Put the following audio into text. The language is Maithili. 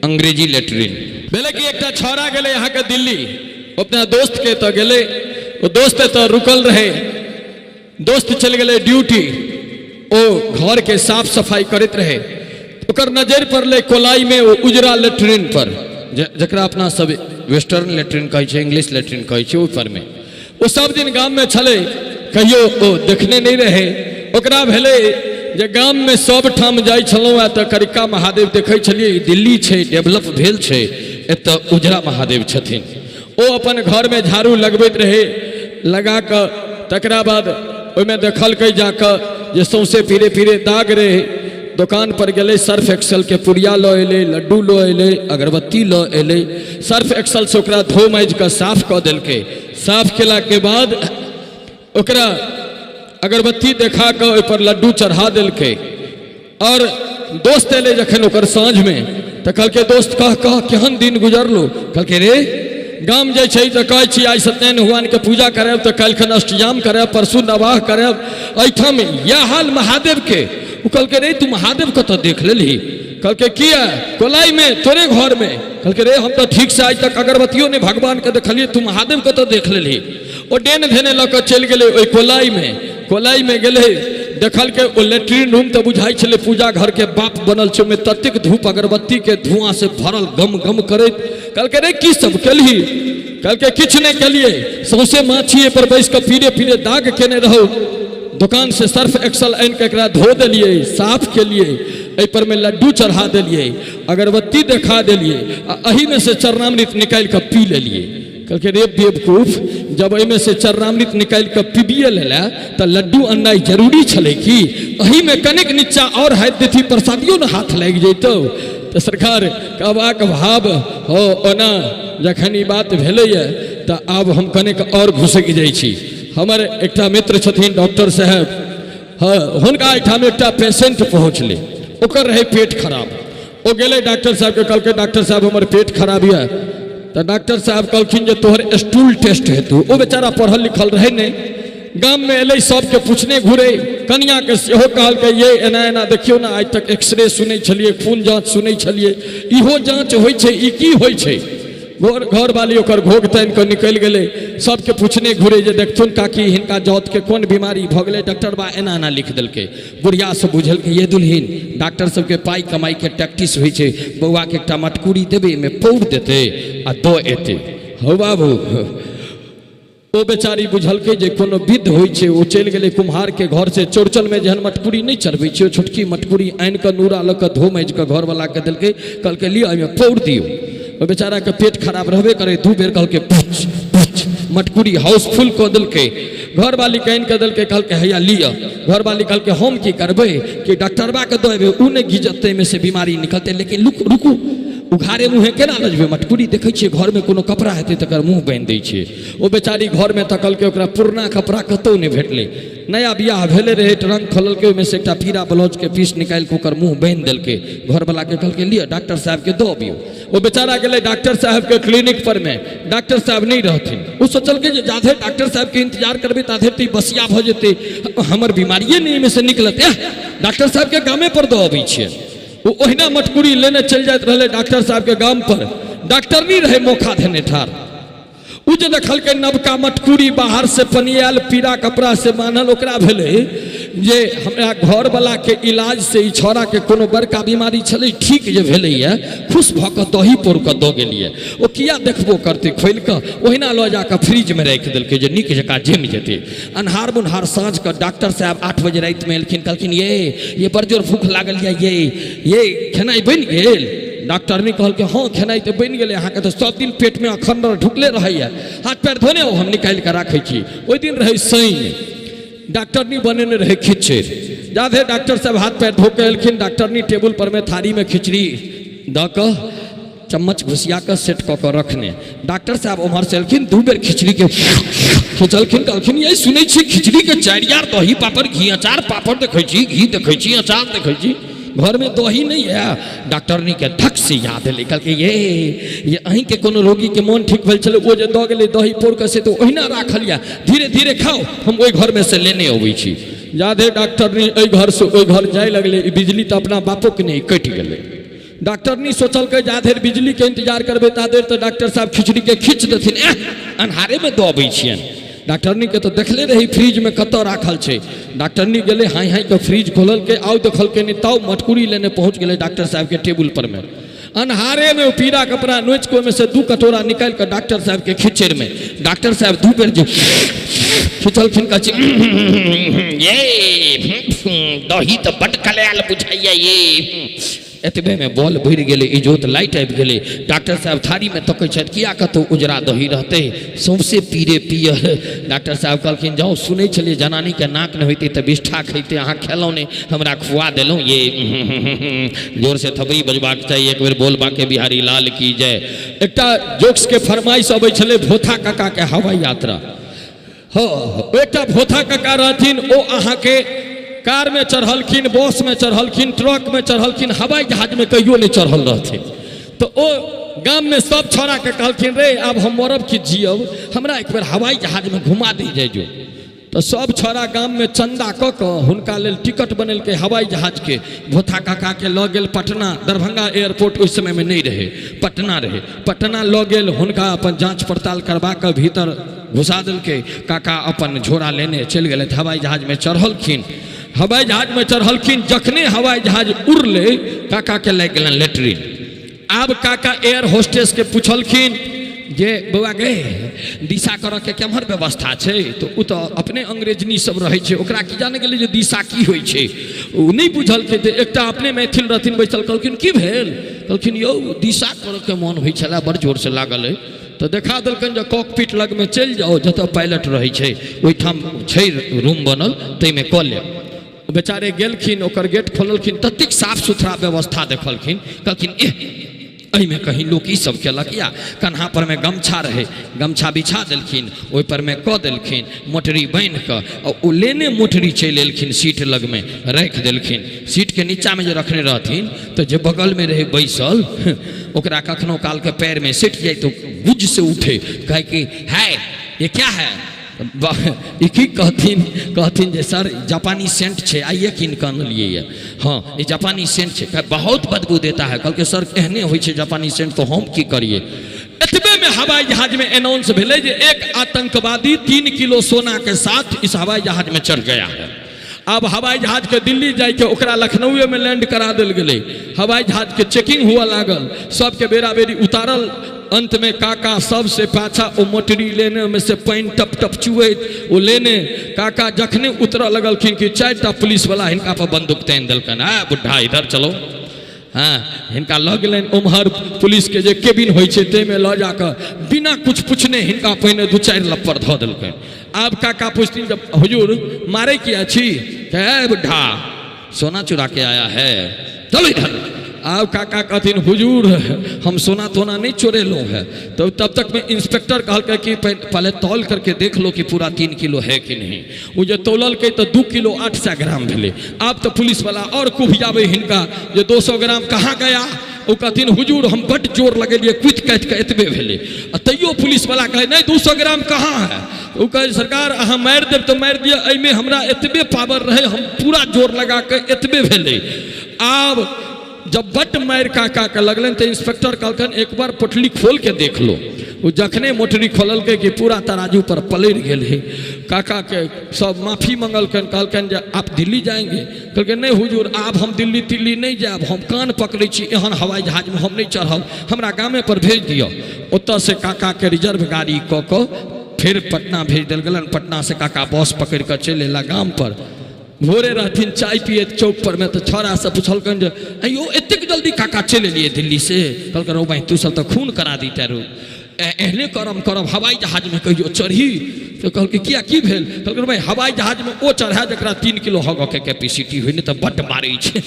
अंग्रेजी लेटरिन। भेलै कि एकटा छौड़ा गेलै अहाँके दिल्ली, अपना दोस्तके एतऽ गेलै, ओ दोस्त एतऽ रुकल रहै, दोस्त चलि गेलै ड्यूटी, ओ घरके साफ सफाइ करैत रहै, ओकर नजरि पड़लै कोलाइमे ओ उजरा लेटरिन पर, जकरा अपना सब वेस्टर्न लेटरिन कहै छै, इंग्लिश लेटरिन कहै छै, ओहि परमे ओ सब दिन गाममे छलै, कहियो ओ देखने नहि रहै। ओकरा भेलै जे गाममे सब ठाम जाइ छलहुँ आ तऽ करिका महादेव देखै छलियै, ई दिल्ली छै, डेवलप भेल छै, एतऽ उजरा महादेव छथिन। ओ अपन घरमे झाड़ू लगबैत रहै, लगा कऽ तकरा बाद ओहिमे देखलकै जाकऽ जे सौंसे पीरे पीरे दाग रहै। दोकान पर गेलै, सर्फ एक्सेलके पुड़िया लऽ एलै, लड्डू लऽ एलै, अगरबत्ती लऽ एलै, सर्फ एक्सेलसँ ओकरा धो माजि कऽ साफ कऽ देलकै। साफ केलाके बाद ओकरा अगरबत्ती देखा कऽ ओहिपर लड्डू चढ़ा देलकै। और दोस्त एलै जखन ओकर साँझमे तऽ कहलकै, दोस्त कह कह केहन दिन गुजरलो? कहलकै, रे गाम जाइ छै तऽ कहै छी आइ सत्यनारायण भगवानके पूजा करायब, तऽ काल्हिखन अष्टजाम करायब, परसू नवाह करायब, एहिठाम इएह हाल महादेवके। ओ कहलकै, रे तू महादेव कतऽ देख लेलही? कहलकै, किया? कोलाइमे तोरे घरमे। कहलकै, रे हम तऽ ठीकसँ आइ तक अगरबत्तियो नहि भगवानके देखलियै, तू महादेव कतऽ देख लेलही? ओ डेन धेने लऽ कऽ चलि गेलै ओहि कोलाइमे। कोलाइमे गेलै, देखलकै ओ लेट्रिन रूम तऽ बुझाइ छलै पूजा घरके बाप बनल छै, ओहिमे ततेक धूप अगरबत्तीके धुआँसँ भरल गम गम करैत। कहलकै, रे की सब केलही? कहलकै, किछु नहि केलियै, सौंसे माछिए पर बैस कऽ पीरे पीरे दाग केने रहौ, दोकान से सर्फ एक्सल आनि कऽ एकरा धो देलियै, साफ केलियै, एहि पर मे लड्डू चढ़ा देलियै, अगरबत्ती देखा देलियै आ एहिमे से चरणामृत निकालि कऽ पी लेलियै। कहलकै, रे बेवकूफ, जब एहिमे से चरणामृत निकालि कऽ पीबिए लेला तऽ लड्डू अननाइ जरूरी छलै की? एहिमे कनिक नीचा आओर हाथ देथी, प्रसादियो ने हाथ लागि जैतौ। तऽ सरकार कहबाक भाव हो, ओना जखन ई बात भेलैए तऽ आब हम कनिक आओर घुसकि जाइ छी। हमर एकटा मित्र छथिन डॉक्टर साहेब, हँ, हुनका एहिठाम एकटा पेशेंट पहुँचलै, ओकर रहै पेट खराब। ओ गेलै डॉक्टर साहबके, कहलकै, डॉक्टर साहब हमर पेट खराब यऽ। तऽ डॉक्टर साहब कहलखिन जे तोहर स्टूल टेस्ट हेतौ। ओ बेचारा पढ़ल लिखल रहै नहि, गाममे एलै, सबके पूछने घुरै, कनियाके सेहो कहलकै, ये एना एना देखियौ ने, आइ तक एक्सरे सुनै छलियै, खून जाँच सुनै छलियै, इहो जाँच होइ छै, ई की होइ छै? घर घरवाली ओकर घोघ तानि कऽ निकलि गेलै, सबके पूछने घुरे जे देखथुन काकी हिनका जातके कोन बीमारी भऽ गेलै, डॉक्टर बा एना एना लिख देलकै। बुढ़िया सब बुझलकै, ये दुल्हिन, डॉक्टर सबके पाइ कमाइके टैक्टिस होइ छै, बौआके एकटा मटकूरी देबै, एहिमे पौर देतै आ दऽ एतै। हौ बाबू, ओ बेचारी बुझलकै जे कोनो विध होइ छै। ओ चलि गेलै कुम्हारके घर से, चौड़चनमे जेहन मटकूरी नहि चढ़बै छै, ओ छोटकी मटकूरी आनि कऽ नूरा लऽ कऽ धो माजि कऽ घरवलाके देलकै। कहलकै, लिअ एहिमे पौर दियौ। ओहि बेचाराके पेट खराब रहबे करै, 2 बेर कहलकै पुच पुच, मटकूरी हाउसफुल कऽ देलकै। घरवालीके आनि कऽ देलकै, कहलकै, हैया लिअ। घरवाली कहलकै, हम की करबै? कि डॉक्टरबाके दऽ एबै, ओ नहि घिजतै, एहिमे से बीमारी निकलतै। लेकिन रुकू, उघारे मुँहे केना लऽ जेबै मटकूरी? देखै छियै घरमे कोनो कपड़ा हेतै तकर मुँह बान्हि दै छियै। ओ बेचारी घरमे तकलकै, ओकरा पुरना कपड़ा कतहु नहि भेटलै। नया बियाह भेले रहै, ट्रंक खोललकै, ओहिमे से एकटा पीरा ब्लाउजके पीस निकालि कऽ ओकर मुँह बान्हि देलकै। घरवलाके कहलकै, लिअ डॉक्टर साहबके दऽ अबियौ। ओ बेचारा गेलै डॉक्टर साहबके क्लिनिक पर मे, डॉक्टर साहब नहि रहथिन। ओ सोचलकै जे जाधरि डॉक्टर साहबके इंतजार करबै ताधरि तऽ ई बसिया भऽ जेतै, हमर बीमारिए नहि एहिमे से निकलत, डॉक्टर साहबके गामे पर दऽ अबै छियै। ओ ओहिना मटकुरी लेने चलि जाइत रहलै डॉक्टर साहबके गाम पर। डॉक्टर नहि रहै मोखा धेने ठाढ़। ओ जे देखलकै नवका मटकुरी बाहर से पनियाल पीरा कपड़ा से बान्हल, ओकरा भेलै जे हमरा घरवलाके इलाज से ई छौड़ाके कोनो बड़का बीमारी छलै, ठीक जे भेलैए, खुश भऽ कऽ दही पौर कऽ दऽ गेलियै। ओ किया देखबो करतै खोलि कऽ, ओहिना लऽ जा कऽ फ्रिजमे राखि देलकै जे नीक जकाँ जमि जेतै। अन्हार मुन्हार साँझ कऽ डॉक्टर साहब 8 बजे रातिमे एलखिन। कहलखिन, ये बड़ जोर भूख लागल यऽ, ये खेनाइ बनि गेल? डॉक्टरनी कहलकै, हँ खेनाइ तऽ बनि गेलै, अहाँके तऽ सब दिन पेटमे अखंडर ढुकले रहैए, हाथ पैर धोने आउ, हम निकालि कऽ राखै छी। ओहि दिन रहै शनि, डॉक्टरनी बनेने रहै खिचड़ी। जाधे डॉक्टर साहब हाथ पैर धो कऽ एलखिन, डॉक्टरनी टेबुल परमे थारीमे खिचड़ी दऽ कऽ चम्मच घुसिया कऽ सेट कऽ कऽ रखने। डॉक्टर साहब उम्हर से एलखिन, 2 बेर खिचड़ीके खिचलखिन। कहलखिन, ये सुनै छी खिचड़ीके 4 यार दही पापड़ घी अचार पापड़ देखै छी, घी देखै छी, अचार देखै छी, घरमे दही नहि है? डॉक्टरनी के धक से याद एलै। कहलकै, ये अहीँके कोनो रोगीके मोन ठीक भेल छलै, ओ जे दऽ गेलै दही पौर कऽ, से तऽ ओहिना राखल यऽ, धीरे धीरे खाउ, हम ओहि घरमे से लेने अबै छी। जाधे डॉक्टरनी एहि घरसँ ओहि घर जाय लगलै, ई बिजली तऽ अपना बापोके नहि कटि गेलै। डॉक्टरनी सोचलकै जा धरि बिजलीके इंतजार करबै ता धरि तऽ डॉक्टर साहब खिचड़ीके खींच देथिन। एह, अन्हारेमे दऽ अबै छियनि। डॉक्टरनीके तऽ देखले रही फ्रिजमे कतऽ राखल छै। डॉक्टरनी गेलै, हाइ हाइ के फ्रिज खोललकै, आउ देखलकै नहि, ताउ मटकुरी लेने पहुँच गेलै डॉक्टर साहबके टेबुल परमे। अन्हारेमे ओ पीरा कपड़ा नोचि कऽ ओहिमे से 2 कटोरा निकालि कऽ डॉक्टर साहबके खिचड़िमे डॉक्टर साहब 2 बेर जे खिचलखिन, कहै छै ये दही तऽ बड्ड कलायल बुझाइया ये। एतबेमे बॉल भरि गेलै, इजोत लाइट आबि गेलै। डॉक्टर साहब थारीमे तकै छथि, किया कतहु उजरा दही रहतै, सौंसे पीरे पियर। डॉक्टर साहब कहलखिन जाउ, सुनै छलियै जनानीके नाक नहि होइतै तऽ बिष्ठा खैतै, अहाँ खेलहुँ नहि, हमरा खुआ देलहुँ ये। जोरसँ थपड़ी बजबाक चाही एक बेर, बोल बाके बिहारी लाल की जय। एकटा जोक्सके फरमाइश अबै छलै भोथा काकाके हवाई यात्रा। हँ, एकटा भोथा काका रहथिन, ओ अहाँके कारमे चढ़लखिन, बसमे चढ़लखिन, ट्रकमे चढ़लखिन, हवाई जहाजमे कहियो नहि चढ़ल रहथिन। तऽ ओ गाममे सब छौड़ाके कहलखिन, रे आब हम मरब कि जियब, हमरा एक बेर हवाई जहाजमे घुमा दी जाय जो। तऽ सब छौड़ा गाममे चन्दा कऽ कऽ हुनका लेल टिकट बनेलकै हवाई जहाजके। भोथा काकाके लऽ गेल पटना, दरभंगा एयरपोर्ट ओहि समयमे नहि रहै, पटना रहै। पटना लऽ गेल, हुनका अपन जाँच पड़ताल करबा कऽ भीतर घुसा देलकै। काका अपन झोरा लेने चलि गेलथि, हवाई जहाजमे चढ़लखिन। हवाई जहाजमे चढ़लखिन, जखने हवाई जहाज उड़लै काकाके लागि गेलनि लेटरिन। आब काका एयर होस्टेसके पुछलखिन जे बौआ गे, दिशा करऽके केम्हर व्यवस्था छै? तऽ ओ तऽ अपने अंग्रेजनी सब रहै छै, ओकरा की जाने गेलै जे दिशा की होइ छै, ओ नहि बुझलकै। तऽ एकटा अपने मैथिल रहथिन बैसल, कहलखिन की भेल? कहलखिन यौ दिशा करऽके मोन होइ छलै, बड़ जोरसँ लागल अइ। तऽ देखा देलकनि जे कॉकपिट लगमे चलि जाउ, जतऽ पायलट रहै छै ओहिठाम छै रूम बनल, ताहिमे कऽ लेब। बेचारे गेलखिन, ओकर गेट खोललखिन, ततेक साफ सुथरा व्यवस्था देखलखिन, कहलखिन एह एहिमे कहीं लोक ई सब केलक या। कन्हा परमे गमछा रहै, गमछा बिछा देलखिन, ओहि परमे कऽ देलखिन, मोटरी बान्हि कऽ आ ओ लेने मोटरी चलि एलखिन, सीट लगमे राखि देलखिन। सीटके नीचाँमे जे रखने रहथिन तऽ जे बगलमे रहै बैसल, ओकरा कखनो कालके पैरमे सटि जाइ तऽ गुज से उठे, कहै कि है ये क्या है? ई की कहथिन? कहथिन जे सर जापानी सेंट छै, आइए कीन कऽ अनलियै यऽ। हँ ई जापानी सेंट छै, कहै, बहुत बदबू देता है। कहलकै सर एहने होइ छै जापानी सेंट, तऽ हम की करियै? एतबेमे हवाई जहाजमे अनाउंस भेलै जे एक आतंकवादी 3 किलो सोना के साथ इस हवाई जहाजमे चढ़ गया है। आब हवाई जहाजके दिल्ली जाइके ओकरा लखनऊएमे लैंड करा देल गेलै। हवाई जहाजके चेकिंग हुअ लागल, सबके बेरा बेरी उतारल। अंतमे काका सबसे पाछा ओ मोटरी लेने, ओहिमे से पानि टप टप चुएत ओ लेने काका जखने उतरऽ लगलखिन कि 4टा पुलिसवला हिनका पर बंदूक तानि देलकनि, आ बुढ़ा इधर चलो। हँ, हिनका लऽ गेलनि उम्हर पुलिसके जे केबिन होइ छै ताहिमे लऽ जाकऽ बिना कुछ पूछने हिनका पहिने 2-4 लप्पर धऽ देलकनि। आब काका पूछथिन जब हुजूर मारे किया छी? हे बुढ़ा सोना चुरा के आया है, चलो इधर। आब काका कहथिन हुजूर हम सोना तोना नहीं चोरेलहुँ है। तो तब तक में इंस्पेक्टर कहलकै कि पहले तौल करके देख लो कि पूरा 3 किलो है कि नहीं। ओ जे तौललकै तऽ 2 किलो 800 ग्राम भेलै। आब तऽ पुलिसवला आओर कुभियाबै हिनका जे 200 ग्राम कहाँ गया? ओ कहथिन हुजूर हम बड्ड जोर लगेलियै, कुदि काटि कऽ एतबे भेलै। आ तैयो पुलिसवला कहै नहि 200 ग्राम कहाँ है? ओ कहै सरकार अहाँ मारि देब तऽ मारि दिअ, एहिमे हमरा एतबे पावर रहै, हम पूरा जोर लगा कऽ एतबे भेलै। आब जब बड्ड मारि काकाके लगलनि तऽ इंस्पेक्टर कहलकनि एक बार पोटली खोल के देख लो। ओ जखने मोटरी खोललकै कि पूरा तराजू पर पलटि गेल है। काकाके सब माफी मंगलकनि, कहलकनि जे आप दिल्ली जाएंगे? कहलकै नहि हुजूर आब हम दिल्ली तिल्ली नहि जायब, हम कान पकड़ै छी, एहन हवाई जहाजमे हम नहि चढ़ब, हमरा गामे पर भेज दिअ। ओतऽसँ काकाके रिजर्व गाड़ी कऽ कऽ फेर पटना भेज देल गेलनि। पटनासँ काका बस पकड़ि कऽ चलि अयला गाम पर। भोरे रहथिन चाय पियैत चौक पर में, तऽ छौड़ा सब पुछलकनि जे अयो एतेक जल्दी काका चलि एलियै दिल्ली से? कहलकै रौ भाइ तू सब तऽ खून करा दिते रौ, एहने करम करब हवाई जहाजमे कहियो चढ़ी? तऽ कहलकै किया की भेल? कहलकै भाइ हवाई जहाजमे ओ चढ़ाए जकरा 3 किलो हगऽके कैपेसिटी होइ, नहि तऽ बड्ड मारै छै।